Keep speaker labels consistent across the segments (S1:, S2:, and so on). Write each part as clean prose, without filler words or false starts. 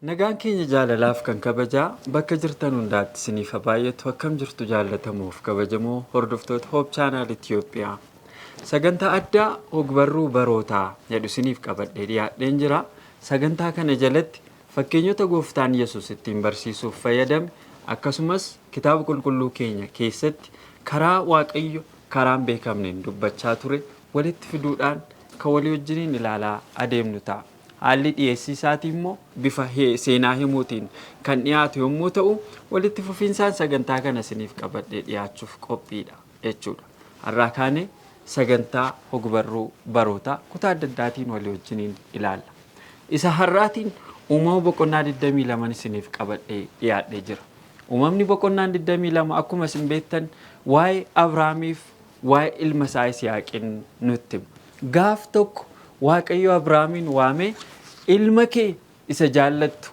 S1: Nagaan keenya jaalalaaf kan kabajaa bakka jirtan hundaatti isiniif haa baay'atu. Akkam jirtu jaallatamuuf kabajamoo hordoftoota Hoop Chaanaal Itiyoophiyaa. Sagantaa addaa hogbarruu barootaa jedhu isiniif qabadhee dhiyaadheen jira. Sagantaa kana jalatti fakkeenyota gooftaan Yesuus ittiin barsiisuuf fayyadame akkasumas kitaaba qulqulluu keenya keessatti karaa Waaqayyo karaan beekamneen dubbachaa ture walitti fiduudhaan kan walii wajjiniin ilaalaa adeemnu ta'a. Haalli dhiyeessii isaatii immoo bifa seenaa himuutiin kan dhiyaatu yommuu ta'u, walitti fufinsaan sagantaa kana isiniif qabadhee dhiyaachuuf qophiidha jechuudha. Har'aa kaanee sagantaa hogbarruu barootaa kutaa adda addaatiin walii wajjiniin ilaalla. Isa har'aatiin uumama boqonnaa 22 isiniif qabadhee dhiyaadhee jira. Uumamni boqonnaan 22 akkuma isin beektan waa'ee Abrahaamiif waa'ee ilma isaa Yisihaaqin nutti hima. Gaaf tokko Waaqayyo Abrahaamiin waamee ilma kee isa jaallattu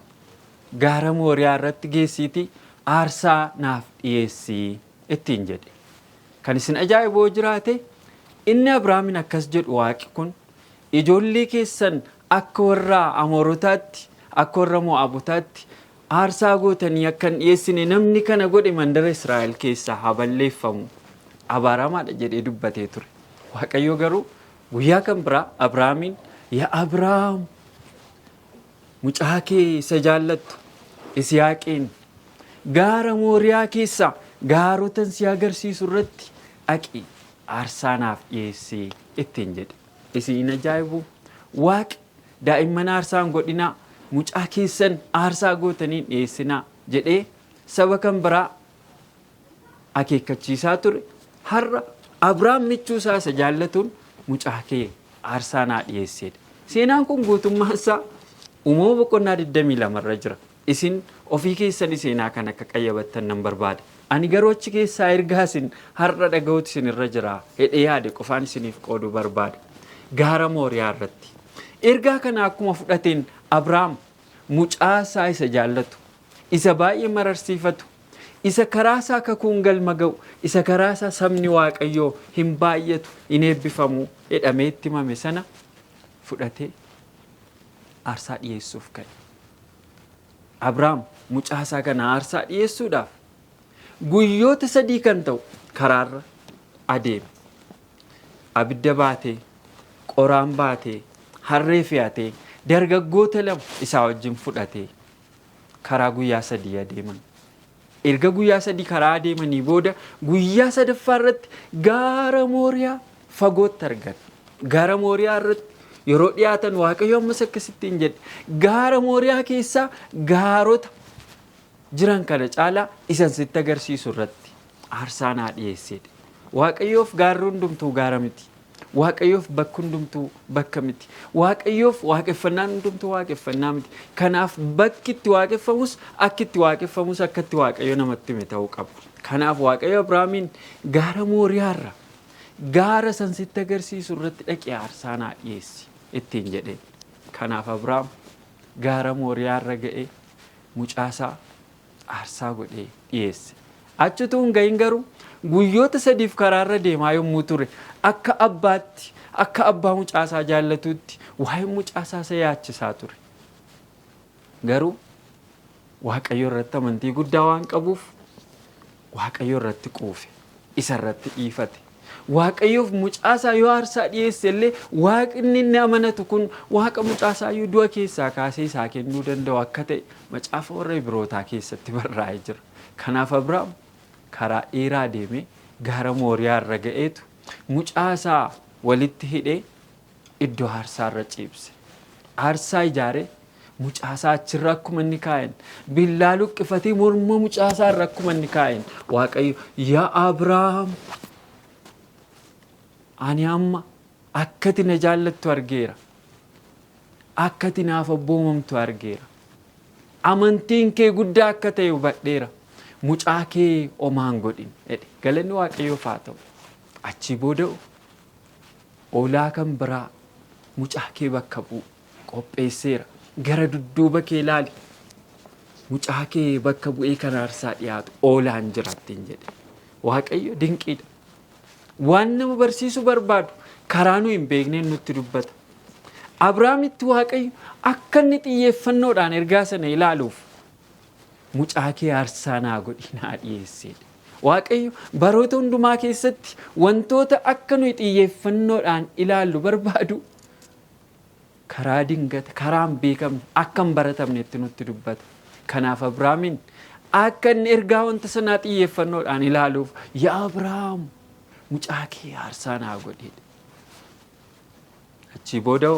S1: gaara Mooriyaa irratti geessiitii aarsaa naaf dhiyeessi ittiin jedhe. Kan isin ajaa'ibu yoo jiraate inni Abrahaamiin akkas jedhu Waaqi kun ijoollee keessan akka warra Amoorotaatti akka warra Mo'aabotaatti aarsaa gootanii akka hin dhiyeessine namni kana godhe mandara Israa'el keessaa haa balleeffamu abaaramaadha jedhee dubbatee ture. Waaqayyo garuu guyyaa kan biraa Abrahaamiin yaa Abrahaam mucaa kee isa jaallattu Yisihaaqiin gaara Mooriyaa keessaa gaarotan si agarsiisu irratti dhaqi aarsaa naaf dhiyeessi ittiin jedhe. Isin hin ajaa'ibu? Waaqi daa'imman aarsaa hin godhinaa, mucaa keessan aarsaa gootanii hin dhiyeessinaa jedhee saba kan biraa akeekkachiisaa ture. Har'a Abrahaam michuu isaa isa jaallatuun mucaa kee aarsaa naa dhiyeesseedha. Seenaan kun guutummaan isaa uumama boqonnaa 22 irra jira. Isin ofii keessanii seenaa kana akka qayyabattan nan barbaada. Ani garuu achi keessaa ergaa isin har'a dhaga'uutu isin irra jira jedhee yaade qofaan isiniif qooduu barbaada. Gaara Mooriyaa irratti. Ergaa kana akkuma fudhateen Abrahaam mucaa isaa isa jaallatu, isa baay'ee mararsiifatu, isa karaa isaa kakuun galma ga'u, isa karaa isaa sabni Waaqayyoo hin baay'atu, hin eebbifamu jedhamee itti himame sana fudhatee aarsaa dhiyeessuuf ka'e. Abrahaam mucaa isaa kana aarsaa dhiyeessuudhaaf guyyoota sadii kan ta'u karaarra adeeme. Abidda baatee, qoraan baatee, harree fe'atee, dargaggoota lama isaa wajjin fudhatee karaa guyyaa sadii adeeman. Erga guyyaa sadii karaa adeemanii booda guyyaa sadaffaa irratti gaara Mooriyaa fagootti argan. Gaara Mooriyaa irratti yeroo dhiyaatan Waaqayyo ammas akkasittiin jedhe. Gaara Mooriyaa keessaa gaarota jiran kana caalaa isan sitti agarsiisu irratti aarsaa naa dhiyeesseedha. Waaqayyoof gaarri hundumtuu gaara miti. Waaqayyoof bakki hundumtuu bakka miti. Waaqayyoof waaqeffannaan hundumtuu waaqeffannaa miti. Kanaaf bakki itti waaqeffamus akki itti waaqeffamus akka itti Waaqayyo namatti hime ta'uu qaba. Kanaaf Waaqayyo Abrahaamiin gaara Mooriyaarra gaara san sitti agarsiisu irratti dhaqi aarsaa naa dhiyeessi ittiin jedheen. Kanaaf Abrahaam gaara Mooriyaarra ga'ee mucaasaa aarsaa godhee dhiyeesse. Achi utuu hin gahin garuu guyyoota sadiif karaarra deemaa yommuu ture akka abbaatti akka abbaa mucaasaa jaallatuutti waa'ee mucaasaa isa yaachisaa ture. Garuu Waaqayyo irratti amantii guddaa waan qabuuf Waaqayyo irratti quufe, isa irratti dhiifate. Waaqayyoof mucaasaa yoo aarsaa dhiyeesse illee waaqni inni amanatu kun waaqa mucaasaa iyyuu du'a keessaa kaasee isaa kennuu danda'u akka ta'e macaafa warra Ibrootaa keessatti barraa'ee jira. Kanaaf Abrahaam karaa dheeraa deemee gaara Mooriyaa irra ga'eetu mucaasaa walitti hidhee iddoo aarsaa irra ciibse. Aarsaa ijaaree mucaasaa achirra akkuma inni kaa'een billaa luqqifatee morma mucaasaa irra akkuma inni kaa'een Waaqayyo yaa Abrahaam ani amma akkati na jaallattu argeera. Akkati naaf abboomamtu argeera. Amantiin kee guddaa akka ta'e hubadheera. Mucaa kee omaan godhin jedhe. Galanni Waaqayyoof haa ta'u. Achii booda hoolaa kan biraa mucaa kee bakka bu'u qopheesseera. Gara dudduuba kee ilaali. Mucaa kee bakka bu'ee kan aarsaa dhiyaatu hoolaan jira ittiin jedhe. Waaqayyo dinqiidha. Waan nama barsiisuu barbaadu karaa nu hin beekneen nutti dubbata. Abrahaamitti Waaqayyo akka inni xiyyeeffannoodhaan ergaa sana ilaaluuf mucaa kee aarsaa naa godhi naa dhiyeessedha. Waaqayyo baroota hundumaa keessatti wantoota akka nuyi xiyyeeffannoodhaan ilaallu barbaadu karaa dingata, karaa hin beekamne, akka hin baratamnetti nutti dubbata. Kanaaf Abrahaamiin akka inni ergaa wanta sanaa xiyyeeffannoodhaan ilaaluuf yaa Abrahaam mucaa kee aarsaa naa godhedha. Achii booda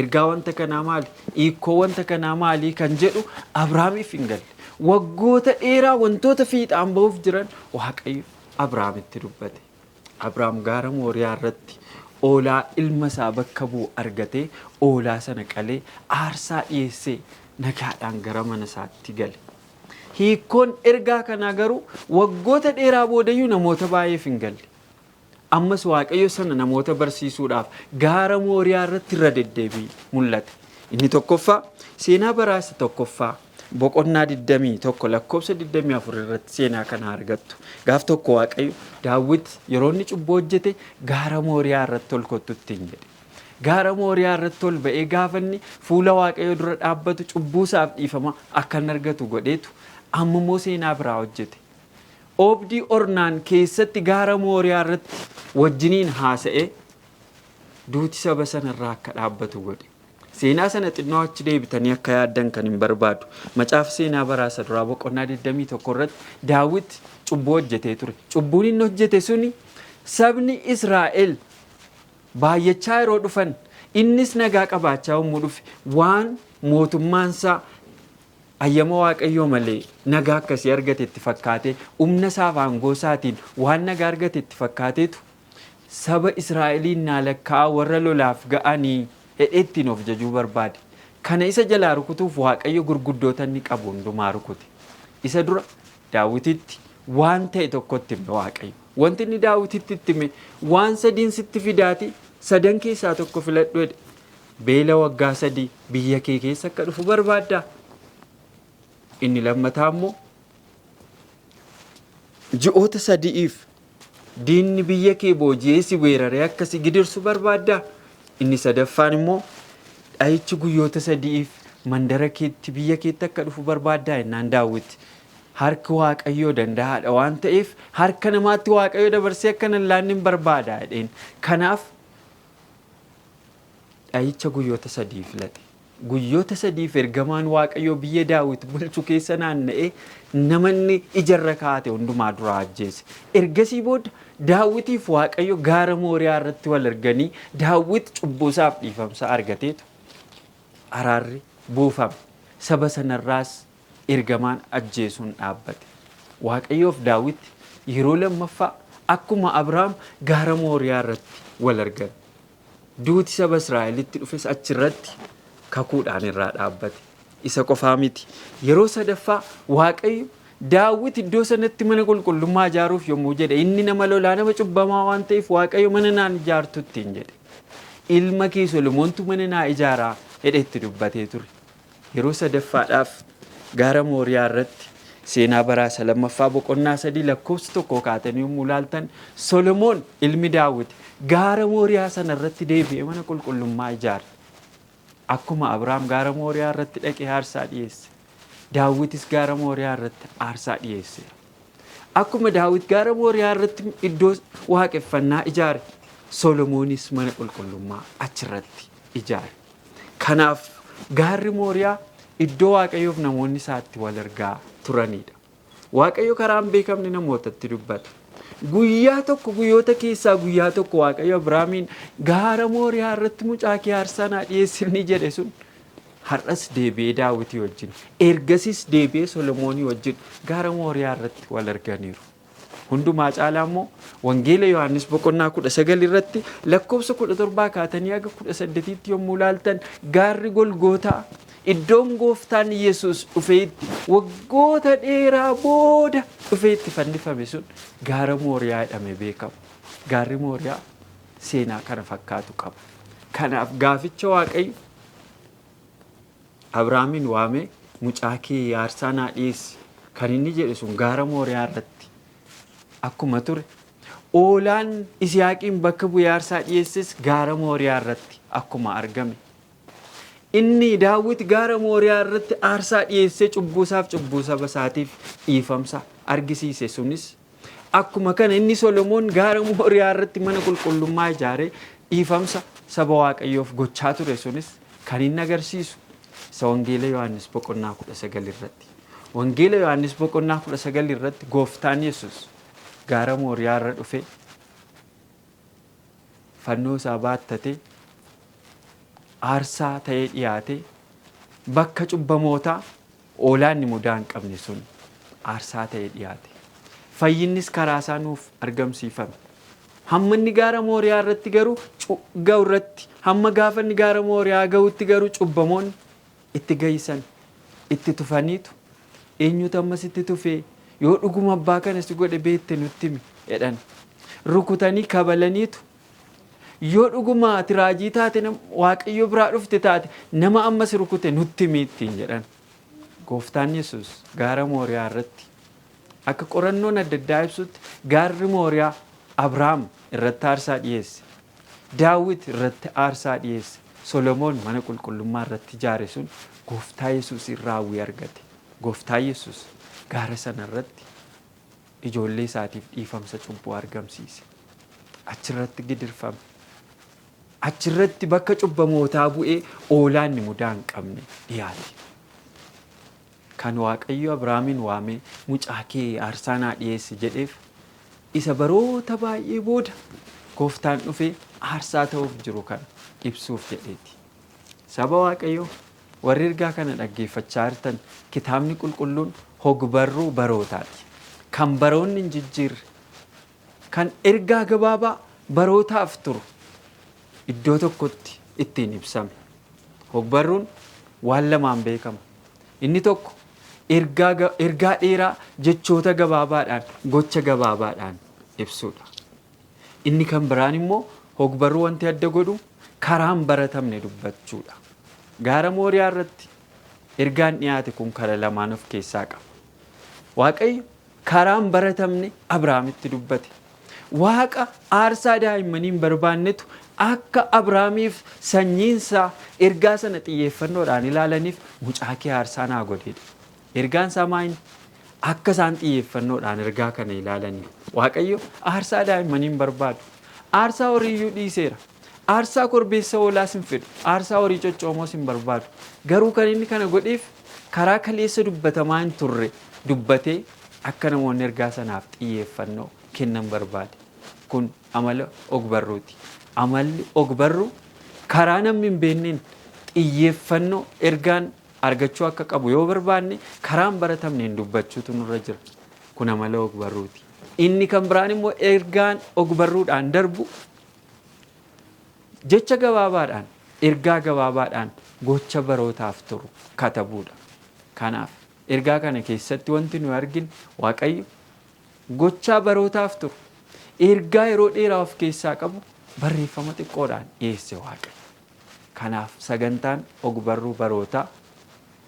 S1: ergaa wanta kanaa maali? Hiikoo wanta kanaa maali? Kan jedhu Abrahaamiif hin galle. Waggoota dheeraa wantoota fiixaan ba'uuf jiran Waaqayyo Abrahaamitti dubbate. Abrahaam gaara Mooriyaa irratti hoolaa ilma isaa bakka bu'u argatee hoolaa sana qalee aarsaa dhiyeessee nagaadhaan gara mana isaatti gale. Hiikkoon ergaa kanaa garuu waggoota dheeraa boodayyuu namoota baay'eef hin galle. Ammas Waaqayyo sana namoota barsiisuudhaaf gaara Mooriyaa irratti irra deddeebii mul'ate. Inni tokkoffaa seenaa baraa isa tokkoffaa boqonnaa 21 lakkoofsa 24 irratti seenaa kana argattu. Gaaf tokko Waaqayyo Daawit yeroo inni cubbuu hojjete gaara Mooriyaa irratti ol kottu ittiin jedhe. Gaara Mooriyaa irratti ol ba'ee gaafa inni fuula Waaqayyo dura dhaabbatu cubbuu isaaf dhiifama akka inni argatu godheetu amma immoo seenaa biraa hojjete. Oobdii Ornaan keessatti gaara Mooriyaa irratti wajjiniin haasa'ee duuti saba sanarraa akka dhaabbatu godhe. Seenaa sana xinnoo achi deebitanii akka yaaddan kan hin barbaadu. Macaafa seenaa baraa isa duraa boqonnaa 21 irratti Daawit cubbuu hojjetee ture. Cubbuun inni hojjete suni sabni Israa'el baay'achaa yeroo dhufan innis nagaa qabaachaa yommuu dhufe waan mootummaansaa ayyama Waaqayyoo malee nagaa akkasii argate itti fakkaatee humna isaaf aangoo isaatiin waan nagaa argate itti fakkaateetu saba Israa'eliin naa lakkaa'aa warra lolaaf ga'anii jedhee ittiin of jajuu barbaade. Kana isa jalaa rukutuuf Waaqayyo gurguddoota inni qabu hundumaa rukute. Isa dura Daawititti waan ta'e tokkotti hime Waaqayyo. Wanti inni Daawititti itti hime waan sadiin sitti fidaati sadan keessaa tokko filadhu jedhe. Beela waggaa sadii biyya kee keessa akka dhufu barbaaddaa? Inni lammataa immoo ji'oota sadi'iif diinni biyya kee booji'ee si weeraree akka si gidirsu barbaaddaa? Inni sadaffaan immoo dha'ichi guyyoota sadi'iif mandara keetti biyya keetti akka dhufu barbaaddaa jennaan Daawit harki Waaqayyoo danda'aadha waan ta'eef harka namaatti Waaqayyo dabarsee akka hin laanne hin barbaada jedheen. Kanaaf dha'icha guyyoota sadii filate. Guyyoota sadiif ergamaan Waaqayyoo biyya Daawit bulchu keessa naanna'ee namanni ijarra kaa'ate hundumaa duraa ajjeese. Ergasii booda Daawitiif Waaqayyo gaara Mooriyaa irratti wal arganii Daawit cubbuusaaf dhiifamsa argateetu araarri buufame. Saba sanarraas ergamaan ajjeesuun dhaabbate. Waaqayyoof Daawit yeroo lammaffaa akkuma Abrahaam gaara Mooriyaa irratti wal argan. Duuti saba Israa'elitti dhufes achirratti kakuudhaan irraa dhaabbate. Isa qofaa miti. Yeroo sadaffaa Waaqayyo Daawit iddoo sanatti mana qulqullummaa ijaaruuf yommuu jedhe inni nama lolaa nama cubbamaa waan ta'eef Waaqayyo mana naan ijaartu ittiin jedhe. Ilma kee Solomoontu mana naa ijaaraa jedhe itti dubbatee ture. Yeroo sadaffaadhaaf gaara Mooriyaa irratti seenaa baraa isa lammaffaa boqonnaa 3 lakkoofsa 1 kaatanii yommuu ilaaltan Solomoon ilmi Daawit gaara Mooriyaa sana irratti deebi'ee mana qulqullummaa ijaare. Akkuma Abrahaam gaara Mooriyaa irratti dhaqee aarsaa dhiyeesse, Daawitis gaara Mooriyaa irratti aarsaa dhiyeesseera. Akkuma Daawit gaara Mooriyaa irratti iddoo waaqeffannaa ijaare, Solomoonis mana qulqullummaa achirratti ijaare. Kanaaf gaarri Mooriyaa iddoo Waaqayyoof namoonni isaa itti wal argaa turanidha. Waaqayyo karaa hin beekamne namootatti dubbata. Guyyaa tokko guyyoota keessaa guyyaa tokko Waaqayyo Abiraamiin gaara Mooriyaa irratti mucaa kee aarsaa naa dhiyeessi inni jedhe sun har'as deebi'ee Daawitii wajjin ergasiis deebi'ee Solomoonii wajjin gaara Mooriyaa irratti wal arganiiru. Hundumaa caalaa immoo Wangeela Yohaannis boqonnaa 19 irratti lakkoofsa 17 kaatanii haga 18tti yommuu ilaaltan gaarri Golgootaa Iddoon gooftaan Yesuus dhufeetti waggoota dheeraa booda dhufeetti fannifame sun gaara Mooriyaa jedhamee beekama. Gaarri Mooriyaa seenaa kana fakkaatu qaba. Kanaaf gaaficha Waaqayyo Abrahaamiin waamee mucaa kee aarsaa naa dhiyeessi kan inni jedhe sun gaara Mooriyaa irratti akkuma ture. Oolaan Isiyaaqiin bakka bu'ee aarsaa dhiyeesses gaara Mooriyaa irratti akkuma argame. Inni Daawit gaara Mooriyaa irratti aarsaa dhiyeessee cubbuusaaf cubbuu saba isaatiif dhiifamsa argisiise sunis akkuma kana inni Solomoon gaara Mooriyaa irratti mana qulqullummaa ijaaree dhiifamsa saba Waaqayyoof gochaa ture sunis kan inni agarsiisu isa Wangeela Yohaannis boqonnaa 19 irratti. Wangeela Yohaannis boqonnaa 19 irratti gooftaan Yesus gaara Mooriyaa irra dhufee fannoo isaa baattatee aarsaa ta'ee dhiyaatee bakka cubbamootaa oolaanni mudaa hin qabne sun aarsaa ta'ee dhiyaate. Fayyinnis karaa isaa nuuf argamsiifame. Hamma inni gaara Mooriyaa irratti garuu ga'u irratti hamma gaafa inni gaara Mooriyaa ga'utti garuu cubbamoonni itti ga'isan itti tufaniitu eenyutu ammas itti tufee yoo dhuguma abbaa kana si godhe beekte nutti himi jedhan. Rukutanii kabalaniitu yoo dhuguma ati raajii taate Waaqayyo biraa dhufte taate nama ammas rukute nutti himi ittiin jedhan. Gooftaan Yesuus gaara Mooriyaa irratti akka qorannoon adda addaa ibsutti gaarri Mooriyaa Abrahaam irratti aarsaa dhiyeesse. Daawit irratti aarsaa dhiyeesse. Solomoon mana qulqullummaa irratti ijaare sun gooftaa Yesuus raawwii argate. Gooftaa Yesuus gaara sana irratti ijoollee isaatiif dhiifamsa cubbuu argamsiise. Achirratti gidirfame. Achirratti bakka cubbamootaa bu'ee oolaanni mudaa hin qabne dhiyaate. Kan Waaqayyo Abrahaamiin waamee mucaa kee aarsaa naa dhiyeessi jedheef isa baroota baay'ee booda gooftaan dhufee aarsaa ta'uuf jiru kana ibsuuf jedheeti. Saba Waaqayyoo warri ergaa kana dhaggeeffachaa jirtan kitaabni qulqulluun hogbarruu barootaati. Kan baroonni hin jijjiirre, kan ergaa gabaabaa barootaaf turu iddoo tokkotti ittiin ibsame. Hogbarruun waan lamaan beekama. Inni tokko ergaa dheeraa jechoota gabaabaadhaan gocha gabaabaadhaan ibsuudha. Inni kan biraan immoo hogbarruu wanti adda godhu karaan baratamne dubbachuudha. Gaara Mooriyaa irratti ergaan dhiyaate kun kara lamaan of keessaa qaba. Waaqayyo karaan baratamne Abrahaamitti dubbate. Waaqa aarsaa daa'immanii hin barbaannetu akka Abrahaamiif sanyiinsaa ergaa sana xiyyeeffannoodhaan ilaalaniif mucaa kee aarsaa naa godheedha. Ergaan isaa maayini? Akka isaan xiyyeeffannoodhaan ergaa kana ilaalaniif. Waaqayyo aarsaa daa'immanii hin barbaadu. Aarsaa horiiyyuu dhiiseera. Aarsaa korbeessa hoolaas hin fedhu. Aarsaa horii coccoomoos hin barbaadu. Garuu kan inni kana godheef karaa kaleessa dubbatamaa hin turre dubbatee akka namoonni ergaa sanaaf xiyyeeffannoo kennan barbaade. Kun amala ogbarruuti. Amalli ogbarruu karaa namni hin beekneen xiyyeeffannoo ergaan argachuu akka qabu yoo barbaanne karaan baratamneen dubbachuutu nurra jira. Kun amala ogbarruuti. Inni kan biraan immoo ergaan ogbarruudhaan darbu jecha gabaabaadhaan ergaa gabaabaadhaan gocha barootaaf turu katabuudha. Kanaaf ergaa kana keessatti wanti nuyi arginu Waaqayyo gochaa barootaaf turu ergaa yeroo dheeraa of keessaa qabu barreeffama xiqqoodhaan dhiyeesse Waaqayyo. Kanaaf sagantaan ogbarruu barootaa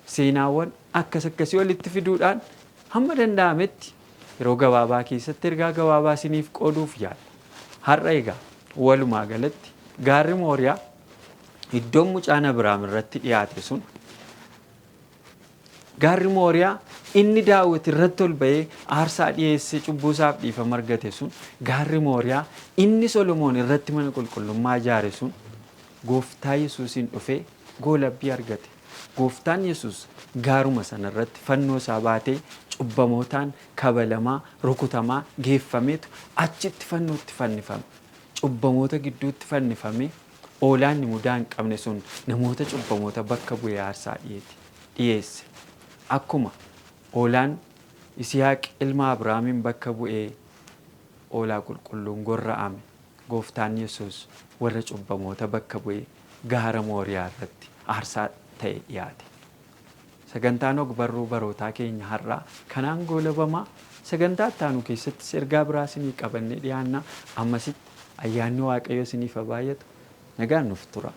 S1: seenaawwan akkas akkasii walitti fiduudhaan hamma danda'ametti yeroo gabaabaa keessatti ergaa gabaabaa isiniif qooduuf yaala. Har'a egaa walumaa galatti gaarri Mooriyaa iddoon mucaan Abrahaam irratti dhiyaate sun gaarri Mooriyaa inni Daawit irratti ol ba'ee aarsaa dhiyeessee cubbuusaaf dhiifama argate sun gaarri Mooriyaa inni Solomoon irratti mana qulqullummaa ijaare sun gooftaa Yesuusiin dhufee goolabbii argate. Gooftaan Yesuus gaaruma sana irratti fannoo isaa baatee cubbamootaan kabalamaa rukutamaa geeffameetu achitti fannootti fannifame. Cubbamoota gidduutti fannifamee oolaanni mudaa hin qabne sun namoota cubbamoota bakka bu'ee aarsaa dhiyeesse. Akkuma oolaan Yisihaaq ilma Abrahaamiin bakka bu'ee oolaa qulqulluun gorra'ame gooftaan Yesuus warra cubbamoota bakka bu'ee gaara Mooriyaa irratti aarsaa ta'e dhiyaate. Sagantaan og-barruu barootaa keenya har'aa kanaan goolabamaa. Sagantaa itti aanu keessattis ergaa biraa isinii qabannee dhiyaanna. Ammasitti ayyaanni Waaqayyoo isiniif haa baay'atu. Nagaan nuuf tura.